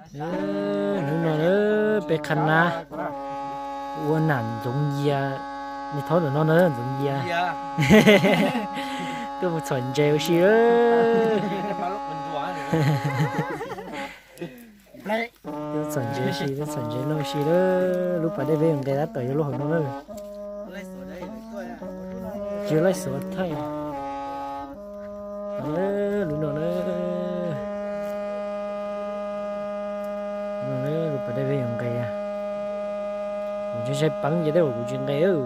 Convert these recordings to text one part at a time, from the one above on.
Hnub no peb qha nab ua nam Ntxoov Yias, nej thaub ntawm no na Ntxoov Yias tuaj mus txhom ntses ua si lawm. Tuaj txhom ntses ua si, tuaj txhom ntses noj ua si lawm. Lub pas dej peb yuav nqes tab tom yuav luaj hauv no na. Tsis laij xuav thaij. Lub no na, no na, lub pas dej peb yuav nqes. Kuv tsis saib peev ces tej zaum kuv tsis nqes.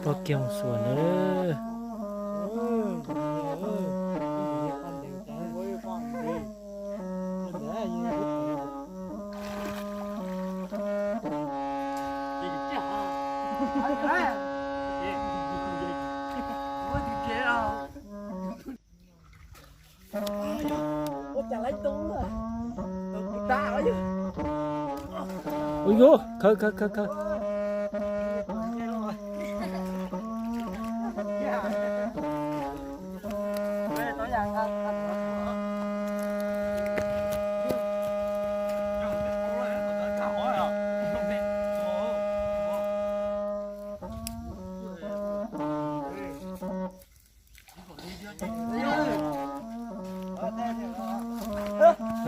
Pog kiag mus xuas na. Ui yus, khawb khawb khawb khawb.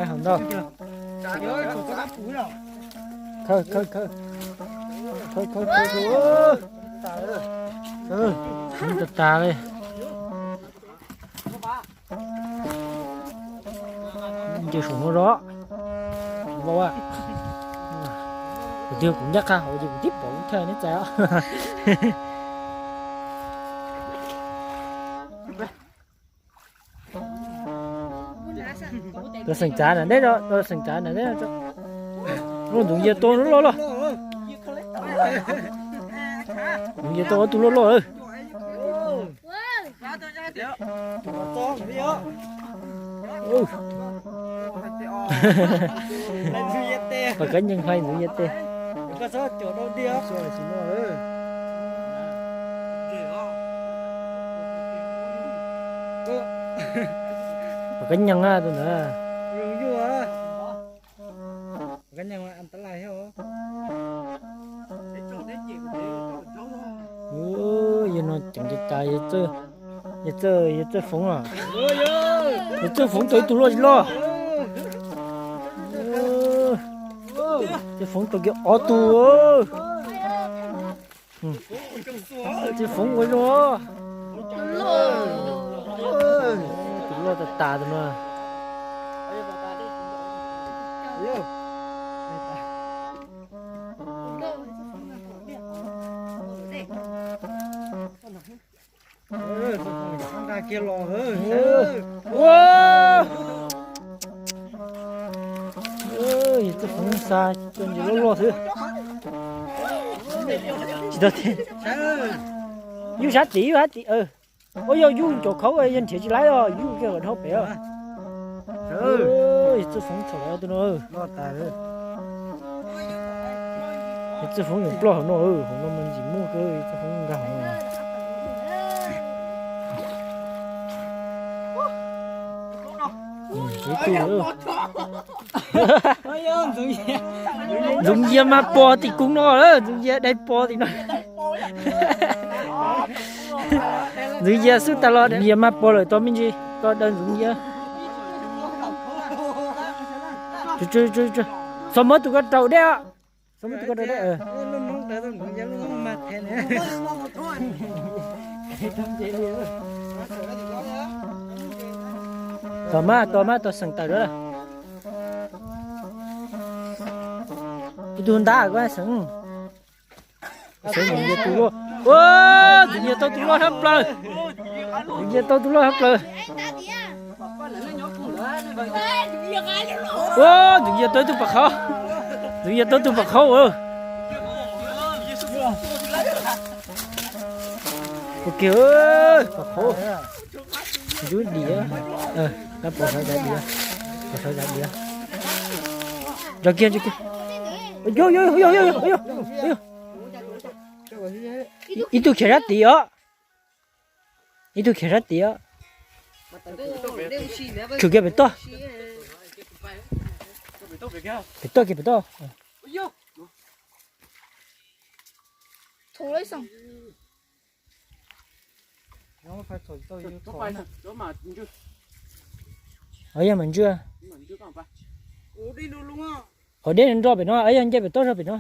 Hauv ntau. Khawb khawb khawb. Khawb khawb khawb. Tas tas li. Nce saum no zos. Kuv twb kuv ncaj qha hauv ces kuv tib pom lub thaj neb txais os. Los xeem tsav na neb, los xeem tsav na neb. Luaj Ntxoov Yias tau loj loj. Ntxoov Yias tau ob tug loj loj. Pom kab nyeeg hais Ntxoov Yias tes. Pom kab nyeeg tus ntawd. Yog no ceev cas cas, yawg Txawj Foov os. Yawg Txawj Foov tau ib tug luaj tsis loj. Txawj Foov tau kiag ob tug. Txawj Foov ua zoo. Tus luaj tas tas tus no. Nqa kiag los. Yawg Txawj Foov xa cov ntses loj loj xwb. Tsis tau, yug sab tim, yug sab tim. Ua yog yug ncov khaub yog nrhiav tsis laib os, yug kiag kom dhau pem os. Yawg Txawj Foov txhom lawm tus no. Yawg Txawj Foov yeej ploj hauv no, hauv no mas ntxim muaj kawg, Txawj Foov nkag hauv no. Ib tug. Ntxoov Yias mas pos tim koog no, Ntxoov Yias dai pos tim no. Ntxoov Yias xub tas los, Ntxoov Yias mas pos lawm, tos me ntsis tos daws Ntxoov Yias. Txhob muab tus ko rau dej os. Txhob muab tus ko rau dej. Tos mas, tos mas, tos xeem tawm lawm. Ib tug ntab ko xeem. Xeem Ntxoov Yias tus luaj. Ua, Ntxoov Yias tau tus luaj hab plaws. Ntxoov Yias tau tus luaj hab plaws. Ua, Ntxoov Yias tau ib tug pam qhauv. Ntxoov Yias tau tus pam qhauv. Ua kiag pam qhauv. Ntub diam. Pov sawv daws diam. Pov sawv daws diam. Nrog kiag, nrog kiag. Yog, yog, yog, yog, yog. Ib tug khiav sab tid os. Ib tug khiav sab tid os. Tshwm kiag pem toj. Pem toj kiag pem toj. Yog mas ntswj. Qhov dej nrog pem no, yog nce pem toj zog pem no.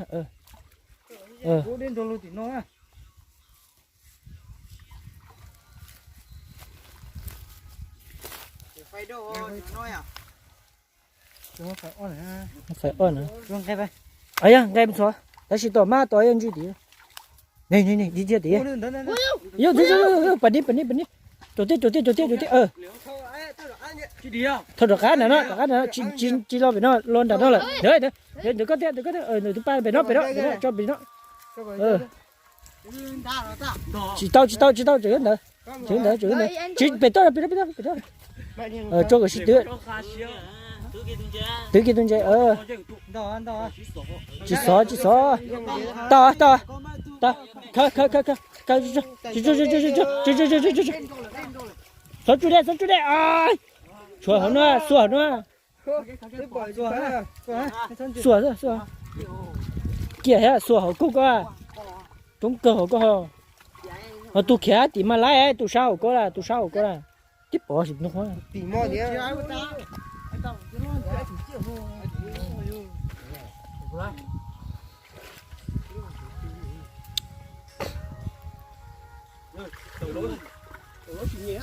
Yog nqe mus txog, tab sis tom mab tom yog ntswj tid. Dib thiab tid. Yog, pam ni, pam ni, pam ni. Caum tiaj, caum tiaj, caum tiaj, caum tiaj. Thauj rov qab nram no, rov qab nram no, tsis los pem no, los nram no lawm. Ntawd, ntawd koj thiab, ntawd koj thiab, tus pa pem no, pem no, pem no, tso pem no. Tsis tau, tsis tau, tsis tau, tseem ntawd, tseem ntawd, tseem ntawd. Tsis, pem toj, pem toj, pem toj, pem toj. Tso kom sib twv. Twv kiag tus ntses. Tsis xov, tsis xov. Tau, tau, tau. Khawb, khawb, khawb, khawb. Xov tsuj dej, xov tsuj dej. Tshuav hauv no, xuas hauv no. Xuas, xuas. Kiag thiab, xuas hauv koj, koj. Coob kawg hauv koj. Ho tus khiav tim mas laib, tus sab hauv koj lawm, tus sab hauv koj lawm. Tib pov sim nug.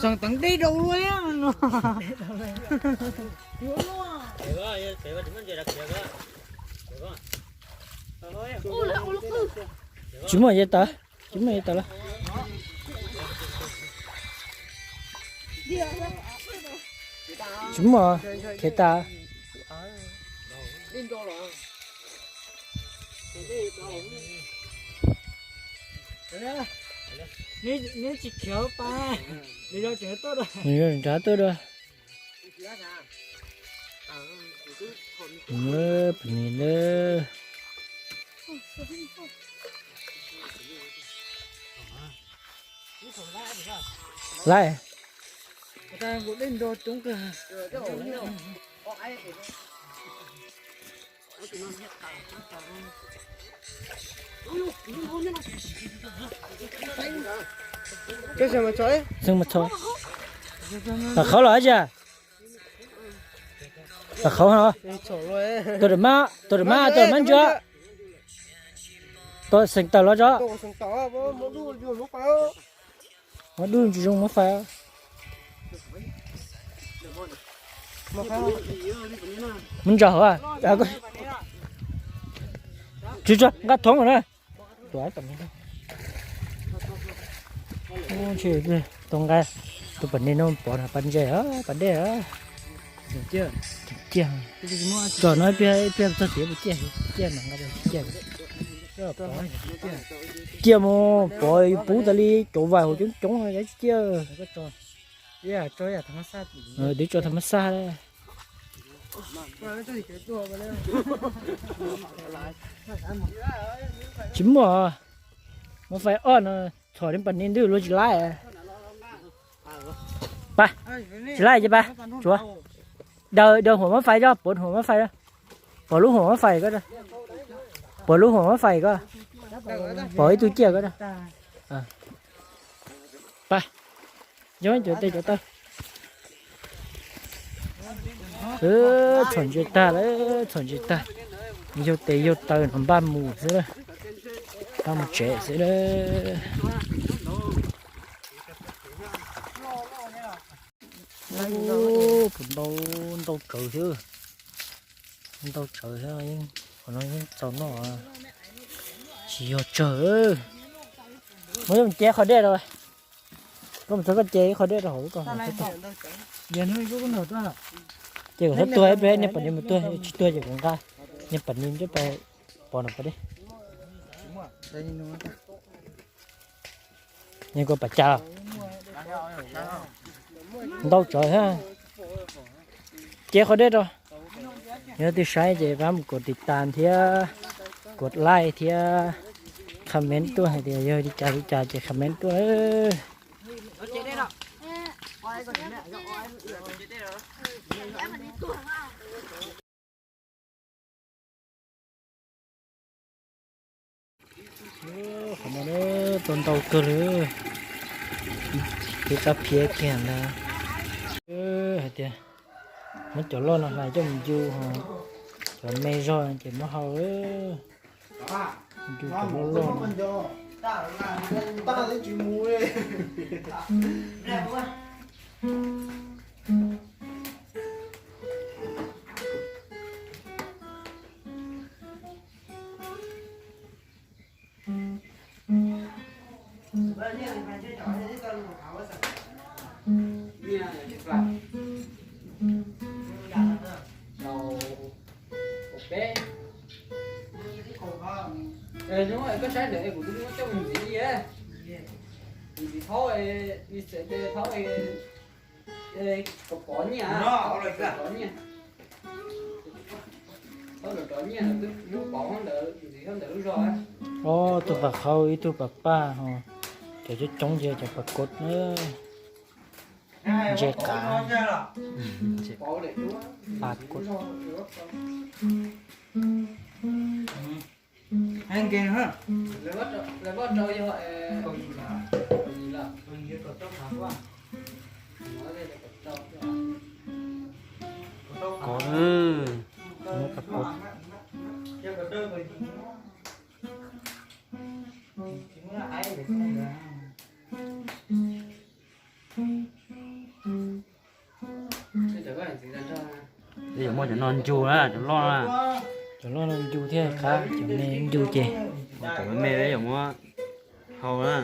Xeem teev dej rau no. Tsis muaj yev tawv, tsis muaj yev tawv lawm. Tsis muaj, khiav tas. Nws tsis khiav pa, nws nrad tuaj dua. Pem no na. Laib. Xeem mas txhos. Tawm qhauv los tsis? Tawm qhauv no. Tus ram mab, tus ram mab, tus ram mab ntsia. Tus xeem tawm los tso. Muab dub tsis zoo muab fais. Muab ntsaum hauv. Tsis tso nqa thoob na. Tau nqa tus pam ne no pov na, pab ntses, pab dej. Ciaj, tso no ib pliag txog txiv puas ciaj, ciaj no nqa ciaj. Ciaj mus pov yus pub tas li cov vais hauv coob coob tsis ciaj. Twb tso tham mas xaj. Tsis muaj, muab fais ob no, txhom li pam ni ntws luag tsis laib. Pa, tsis laib ces pa, tsuav. Daws, daws huam muab fais tso, pov huam muab fais. Pov lub huam muab fais ko. Pov lub huam muab fais ko. Pov ib tug ciaj ko. Pa, nyob cov tes cov taw. Txhom ntses tag lawm, txhom ntses tag. Yug tes yug taw no npaj mus xwb, npaj mus tsev xwb. Puas ntau, ntau tsawv xwb. Ntau tsawv xwb, qhov no yeej txaus noj. Tsis yog tsawg. Muab ceb qhov dej rau. Koj mus txog koj ce ib qho dej rau hauv ko. Ces kuv txhob tuag ib pliag, niag pam ni mus tuag, tsis tuag ces kuv nqa niag pam ni coj pov no pov dej. Niag koj pam cas los ntau tsawv thiab. Ceb qhov dej rau. Yog leej twg saib ces pab mus kuv tiv tas thiab, kuv like thiab. Comment tuaj hais tias yog li cas li cas ces comment tuaj na. Qhov no tua ntau kawg li, tiv qab phiab kiag ntag. Hais tias muab cov loj no hlais coj mus ncu, cov me zog ces muab hau. Ncu cov loj loj. Ntxiv thaub, ntxiv thaub, kom pov nyiaj, kom pov nyiaj, thaub ntawd pov nyiaj, twb muab pov ntawd ntxiv thaub ntawd lub zog. Ob tug pas qhaub ib tug pas paj ho, cov coob coob ces cov pas kod na. Ntse qav, pas kod. Kod, muab pas kod. Peb yuav muab cov no ncu na, cov loj na. Cov loj no ncu thiaj qab, cov me ncu ces. Cov me peb yuav muab hau na.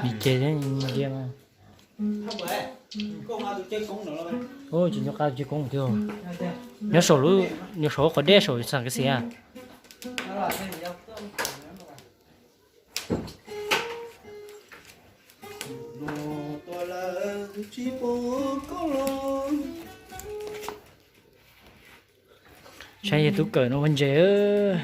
Nws ces ntsia mas. Tsis nco qab tus cawv koob thiab. Nyob saum lub, nyob saum qhov dej saum xam kev xis a. Saib yog tub kawm no ua ntses.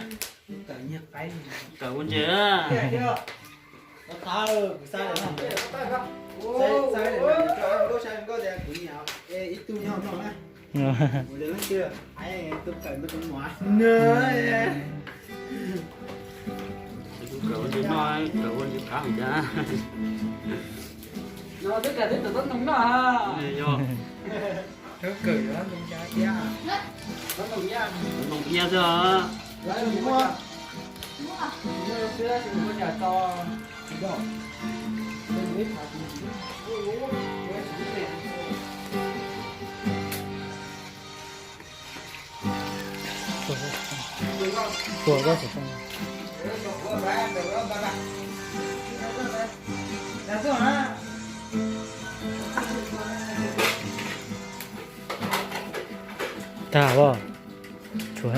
Kawm ua ntses. Kawm ua ntses no, kawm ua ntses qab heev thiab. Yog. Kawm ntoo iab, ntoo iab xwb os. Tuaj, tuaj xwb. Tag os, tshuav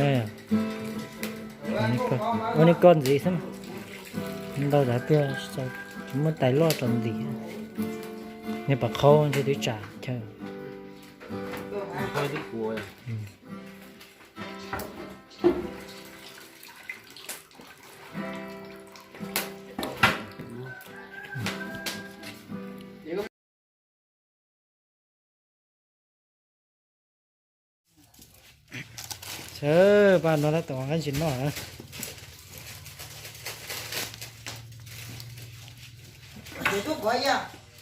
ua nej koj ntxiv xwb. Ntau tas tiag, tsis muaj tais loj rau ntxiv. Nej pom qhaub ntshe twb tsam chaw. Sawv paj no tab tom nqa ntsis noj na.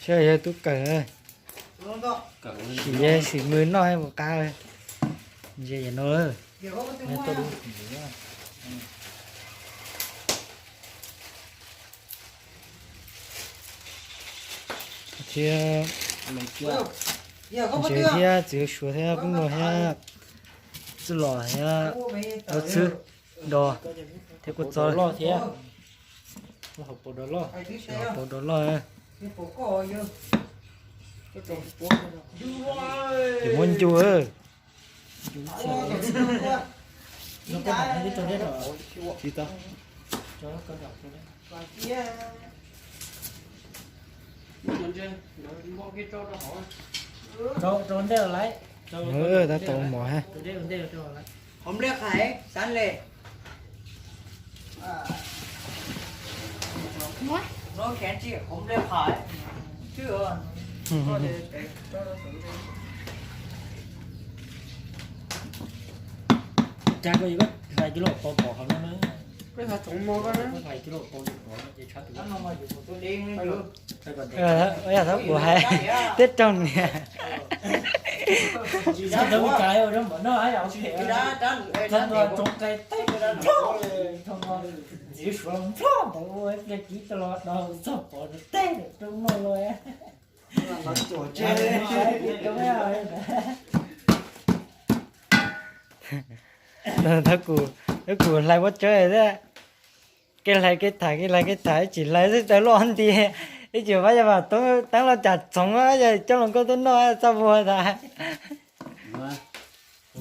Sawv yog tub kawm na. Sim, sim mws noj mus qab. Ntsia yam no. Thiab ntses thiab txiv suav thiab pub nuj thiab txwj los thiab dab txwb do thiab kua txob loj thiab. Hauv paus do loj, hauv paus do loj. Ces muab ncu. Tsis tau. Rau, rau ntej lawm. Tab tom mov ha. Qhov nplej qhais, xav le. Cas koj yuav hlais kiag los tau pom qhov no na. Koj hlais kiag los tau li pom ces tshab tus. Yog thaum kuv hais tib rau niam. Ntxiv suav los nplog ntawd ua pliag kiv tau los txog pom tej rau no los. Thab kuv, thab kuv hlais muab tsawb thiab. Kev hlais kev tham, kev hlais kev tham, ib tsis hlais xwb tawg loj nti, ib tsis pab yog vam teeb los cas txhoov, yog coj los nkauj tuaj noj txaj muag tas.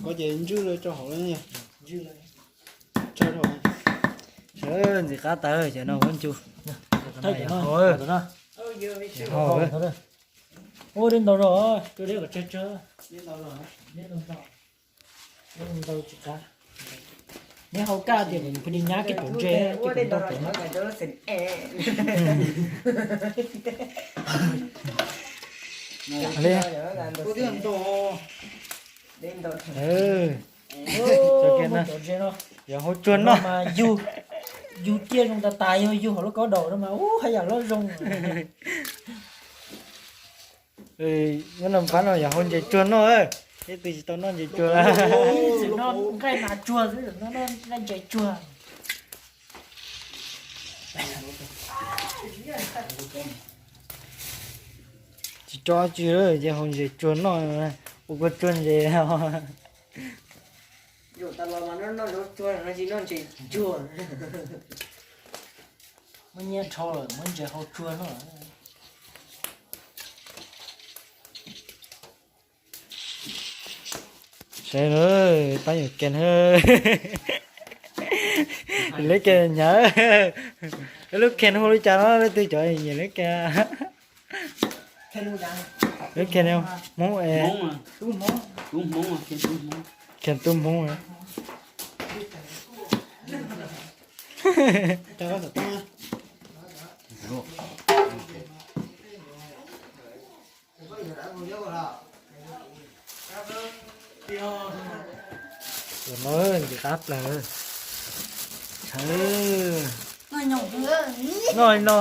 Koj ces ntswj rau hauv lawm. Ntxiv qab tawv ces no huab ncu. Ua dej ntau zog, dej kom tsawg tsawg. Ntau tsis qab. Neb hau kaj tias pheej li nyab kib pov ntse, kib pov ntau pov. Yog hau tsuag no mas yug, yug ciaj zoo tas tas, yog yug hauv lub kaub daus no mas ub haj yam loj zoo. Nyob no pab no yog hau ntses tsuag noj, ib tug tsis tau noj ntses tsuag. Nqaij nas tsuag xwb, noj nqaij ntses tsuag. Tsis tso tsi, ces hau ntses tsuag noj, ua kua tsuag ntses. Yuav tas los mas noj noj zaub tsuag no tsis noj ntses tsuag. Muab nyiaj dhau lawm muab ntses hau tsuag noj. Saib na, pab nyuam kes, leb kes hnyav, lub kes hu li cas no leej twg cov nyiam leb kes. Leb kes Hmoob es, kes tub Hmoob. Tus no ntxim qab plaws. Noj no,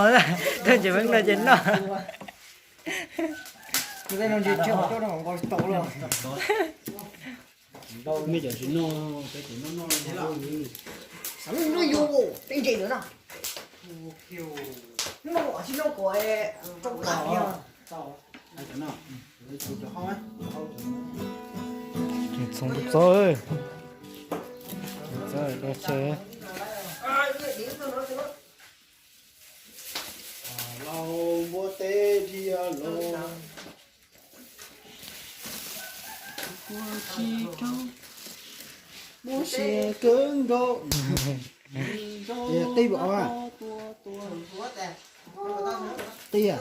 noj ces noj. Mej cov tsis noj, peb cov noj noj. Xav noj yus tej ntses ntawd na. Noj tsis noj kuv rau kam yog. Txhoov txob, txob dua tsawg. Lauj, npua teb dhia los. Muab sia kawg nkaus. Qij, qij.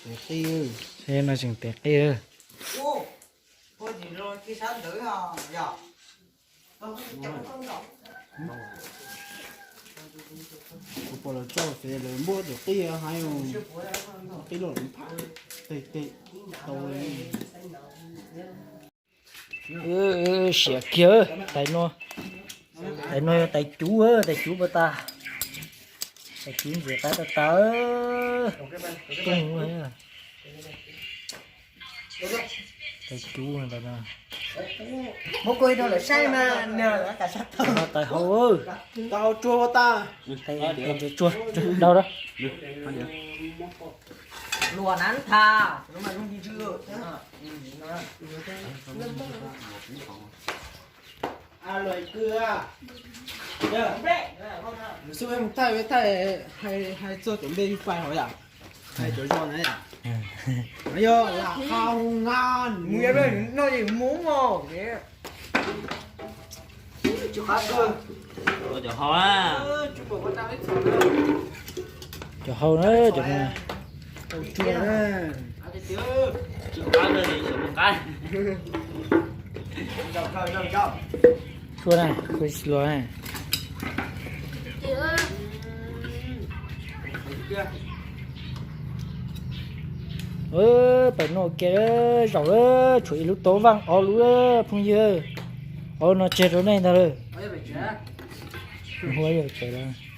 Tes qij, no tseem tes qij. Kuv pom lawv tso ces lawv muab tus qij hais qij loj lawm pham, tes tes tau. Siam kiag tais no, tais no yog tais cuv, tais cuv puas tas, tais cuv ntxim qab tas tas. Tais cuv tais no. Tais hau, tais ntses tsuag dau da. Luam na thas. Xub peb mus thaij, peb thaij hais txog cov npe yug pais hauv yam. Cov zog na, no yog lam qha hoo nqa, mus yog noj yeej mus mog. Cov hau na, cov hau na, cov no. Tshua na, tshua tsis luag na. Pais noj ua ke, zaum lawm, tshuav ib lub taub vaaj ob lub phooj ywg. Ob lub no tseg rau nej ntag lawm. Hu yog tsev lawm.